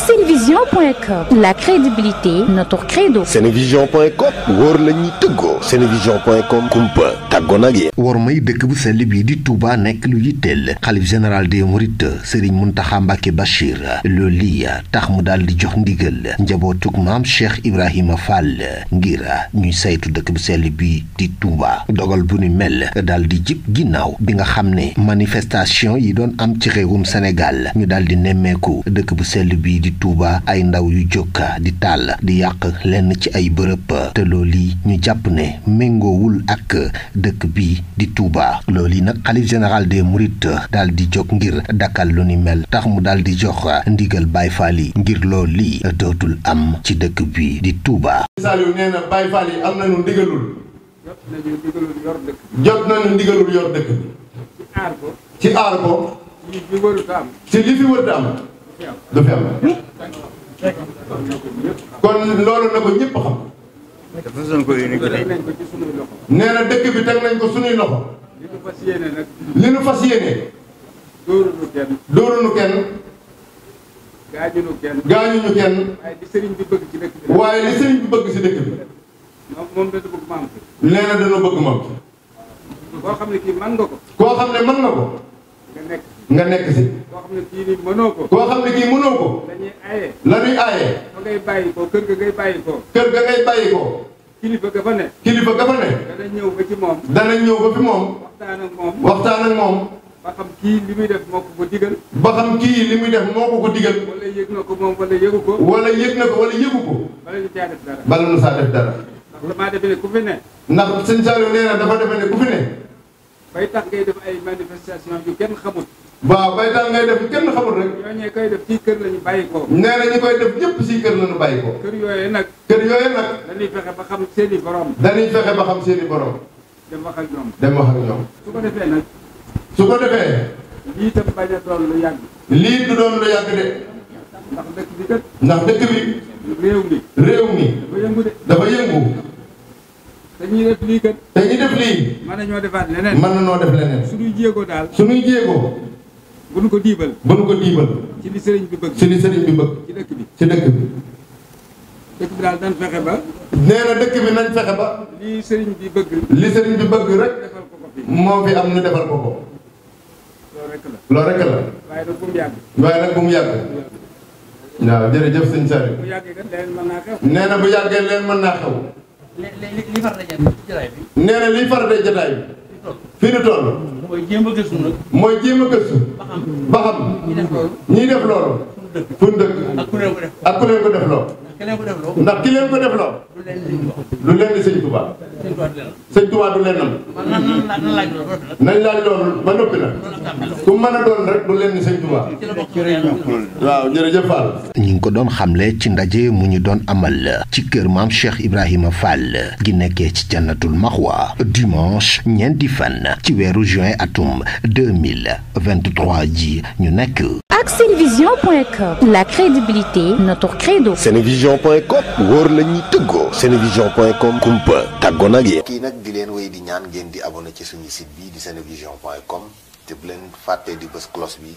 Senevision.com, la crédibilité, notre credo. Senevision.com wóor la ñuy tëggoo. Senevision.com kumpa tàggoon ak yéen. war may dëkk bu sell bii di Touba nekk lu yitteel xalif général des Mourides Serigne Mountakha Mbacké Bachir loolu lii tax mu daal di jox ndigal njabootug maam Cheikh Ibrahima Fall ngir ñuy saytu dëkk bu sell bii di Touba dogal bu ni mel daal di jib ginnaaw bi nga xam ne manifestation yi doon am ci réewum Sénégal ñu daal di nemmeeku dëkk bu sell bii di Touba ay ndaw yu jóg di taal di yàq lenn ci ay bërëb te loolu yi ñu jàpp ne méngoowul ak dëkk bi di Touba loolu yi nag xalif général des Mourides daal di jóg ngir dakkal lu ni mel tax mu daal di jox ndigal Baye Fall yi ngir loolu lii dootul am ci dëkk bi di Touba. Saliou nee na Baye Fall yi am nañu ndigalul jot nañu ndigalul yor dëkk bi ci aar ko ci li fi wërta am du fi am kon loolu na ko ñëpp xam nee na dëkk bi teg nañ ko suñuy loxo li nu fas yéene dóorunu kenn gaañuñu kenn waaye li sëriñ bi bëgg ci dëkk bi nee na dana bëgg moom koo xam ne kii mën nga ko koo xam ne mën nga ko nga nekk si koo xam ne kii nii mënoo ko koo xam ne kii mënoo ko la ñuy aaye fa ngay bàyyi ko kër ga ngay bàyyi ko kër ga ngay bàyyi ko kilifa ga fa ne dana ñëw ba ci moom dana ñëw ba fi moom waxtaan ak moom ba xam kii li muy def moo ko ko digal ba xam kii li muy def moo ko ko digal wala yëg na ko moom wala yëgu ko wala yëg na ko wala yëgu ko bala ñu caa def dara bala ñu saa def dara ndax damaa defe ne ku fi ne ndax sëñ Saliou nee na dafa defe ne ku fi ne bay tax ngay def ay manifestation yu kenn xamul waaw bay tax ngay def kenn xamul rek ñooñee koy def ci kër la ñu bàyyi ko nee na ñu koy def ñëpp si kër la ñu bàyyi ko kër yooyee nag dañuy fexe ba xam seeni borom dañuy fexe ba xam seeni borom dem wax ak ñoom su ko defee nag su ko defee lii tam bañ a doon lu yàgg lii du doon lu yàgg de ndax dëkk bi kat ndax dëkk bi réew mi dafa yëngu de dafa yëngu te ñuy def lii kat te ñuy def lii mën nañoo defaat leneen mën nañoo def leneen suñuy jéego daal suñuy jéego bu nu ko diibal ci li sëriñ bi bëgg ci li sëriñ bi bëgg ci dëkk bi dëkk bi daal dañ fexe ba nee na dëkk bi nañ fexe ba li sëriñ bi bëgg rek defal ko fi moo fi am ñu defal ko ko loolu rek la waaye nag bu mu yàgg waaw jërëjëf sëñ Saliou bu yàggee kat leen mën naa xew nee na bu yàggee leen mën naa xew li far daje jotaay bi nee na liy far daje jotaay bi fii nu toll mooy jéem a gëstu nag mooy jéem a gëstu ba xam ñiy def loolu fu ñu dëkk ak ku leen ko def loo ndax ki leen ko def loo du leen di sëñ Touba sëñ Touba du leenam nañ laaj loolu ba noppi na ku mën a doon rek du leen di sëñ Touba waaw jërëjëf Fall. ñi ngi ko doon xamle ci ndaje mu ñu doon amal ci kër maam Cheikh Ibrahima Fall gi nekkee ci Jannatul Maxwa dimanche ñeenti fan ci weeru juin atum 2023 ji ñu nekk. Ak Senevision.com, la crédibilité, notre credo. Senevision.com wóor la ñuy tëggoo. Senevision.com kumpa tàggoon ak yéen. kii nag di leen wéy di ñaan ngeen di abonné ci suñu site bi di Senevision.com te bu leen fàttee di bës cloche bi